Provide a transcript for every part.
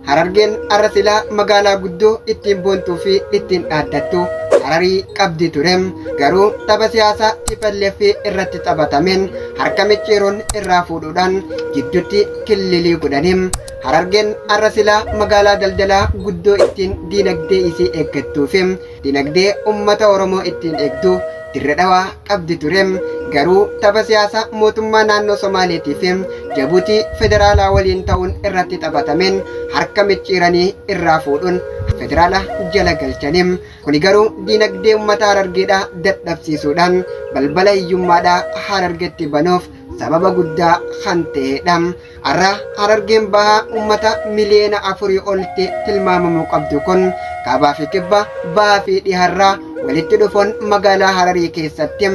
Harargeen har'a silaa magaalaa guddoo ittiin boontuu fi ittiin dhaaddattu Hararii qabdi ture. Garuu tapha siyaasaa tplf irratti taphatameen harka micciiruun irraa fuudhuudhaan jidduutti killilii godhani. Harargeen har'a silaa magaalaa daldalaa guddoo ittiin diinagdee isii eeggattuu fi dinagdee ummata Oromoo ittiin eegdu Dirre Dhawaa qabdi ture. Garuu tapha siyaasaa mootummaa naannoo Somaaleetii fi Jabuutii federaalaa waliin ta'uun irratti taphatameen harka micciiranii irraa fuudhuun federaala jala galchani. Kuni garuu diinagdee ummata Harargeedhaa dadhabsiisuudhaan balbala hiyyummaadhaa Harargetti banuuf sababa guddaa kan ta'eedha. Har'a Harargeen Bahaa ummata miliyoona afurii olitti tilmaamamu qabdu kun kaabaa fi kibba, bahaa fi dhiharraa walitti dhufuun magaalaa Hararii keessatti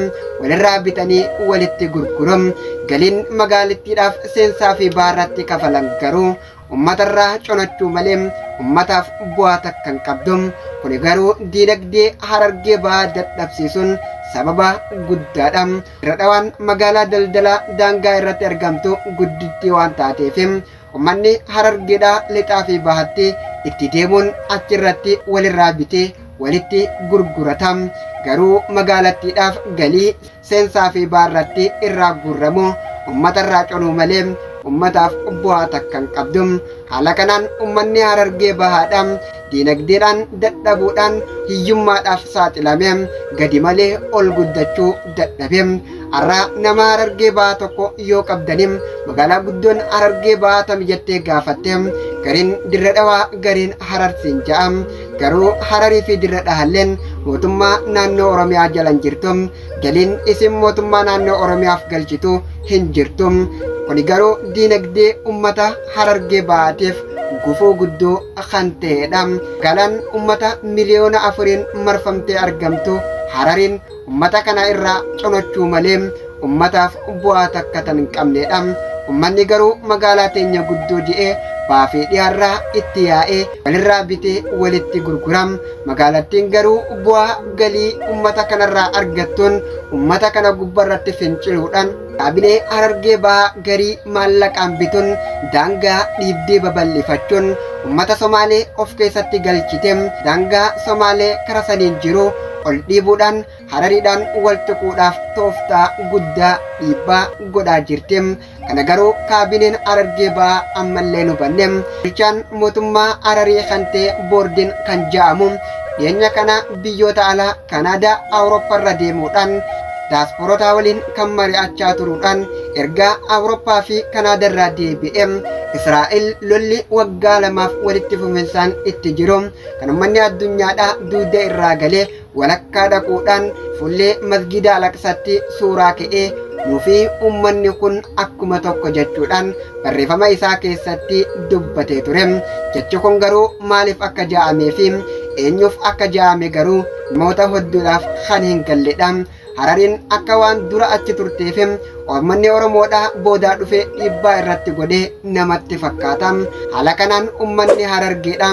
walirraa bitanii walitti gurguru. Galiin magaalittiidhaaf seensaa fi baharratti kafalan garuu ummatarraa conachuu malee ummataaf bu'aa takka hin qabdu. Kuni garuu diinagdee Harargee Bahaa dadhabsiisuun sababa guddaadha. Dirre Dhawaan magaalaa daldalaa daangaa irratti argamtu guddittii waan taateef ummanni Harargeedhaa lixaa fi bahatti itti deemuun achirratti walirraa bitee walitti gurgurata. Garuu magaalattiidhaaf galii seensaa fi baarratti irraa guurramu ummatarraa conuu malee ummataaf bu'aa takka hin qabdu. Haala kanaan ummanni Harargee Bahaadha diinagdeedhaan dadhabuudhaan hiyyummaadhaaf saaxilame gadi malee ol guddachuu dadhabe. Har'a nama Harargee Bahaa tokko yoo qabdani magaalaa guddoon Harargee Bahaa tami jettee gaafatte gariin Dirre Dhawaa gariin Harar siin ja'a. Garuu Hararii fi Dirre Dhahalleen mootummaa naannoo Oromiyaa jala hin jirtu. Galiin isin mootummaa naannoo Oromiyaaf galchitu hin jirtu. Kuni garuu diinagdee ummata Harargee Bahaatiif gufuu guddoo kan ta'eedha. Magaalaan ummata miliyoona afuriin marfamtee argamtu Harariin ummata kana irraa conochuu malee ummataaf bu'aa takka tan hin qabneedha. Ummanni garuu magaalaa teenya guddoo je'ee bahaa fi dhiharraa itti yaa'ee walirraa bitee walitti gurgura. Magaalattiin garuu bu'aa galii ummata kanarraa argattuun ummata kana gubbarratti finciluudhaan kaabinee Harargee Bahaa garii maallaqaan bituun daangaa dhiibdee babal'ifachuun ummata Somaalee of keessatti galchite daangaa Somaalee kara saniin jiru ol dhiibuudhaan Harariidhaan wal tuquudhaaf tooftaa guddaa dhiibbaa godhaa jirti. Kana garuu kaabineen Harargee Bahaa ammallee hin hubanne. Bulchaan mootummaa Hararii kan ta'e Boordiin kan ja'amu dhiyeenya kana biyyoota alaa Kanaadaa, Awuroopparra deemuudhaan daasporotaa waliin kan mari'achaa turuudhaan ergaa Awurooppaa fi Kanaadarraa deebi'e Israa'el lolli waggaa lamaaf walitti fufinsaan itti jiru kan uummanni addunyaadhaa duuda irraa galee walakkaa dhaquudhaan fuullee masgiida Al-Aqsaatti suuraa ka'ee nuufi ummanni kun akkuma tokko jechuudhaan barreeffama isaa keessatti dubbatee ture. Jechi kun garuu maaliif akka ja'amee fi eenyuuf akka ja'ame garuu namoota hedduudhaaf kan hin galledha. Harariin akka waan dura achi turteef uummanni Oromoodhaa boodaa dhufe dhiibbaa irratti godhe namatti fakkaata. Haala kanaan uummanni Harargeedha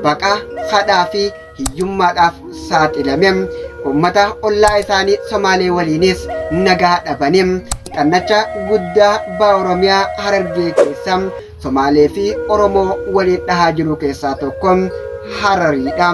baqa, hadhaa fi hiyyummaadhaaf saaxilame. Uummata ollaa isaanii Somaalee waliinis nagaa dhabani. Xannacha guddaa Baha Oromiyaa Harargee keessa Somaalee fi Oromoo waliin dhahaa jiru keessaa tokko Harariidha.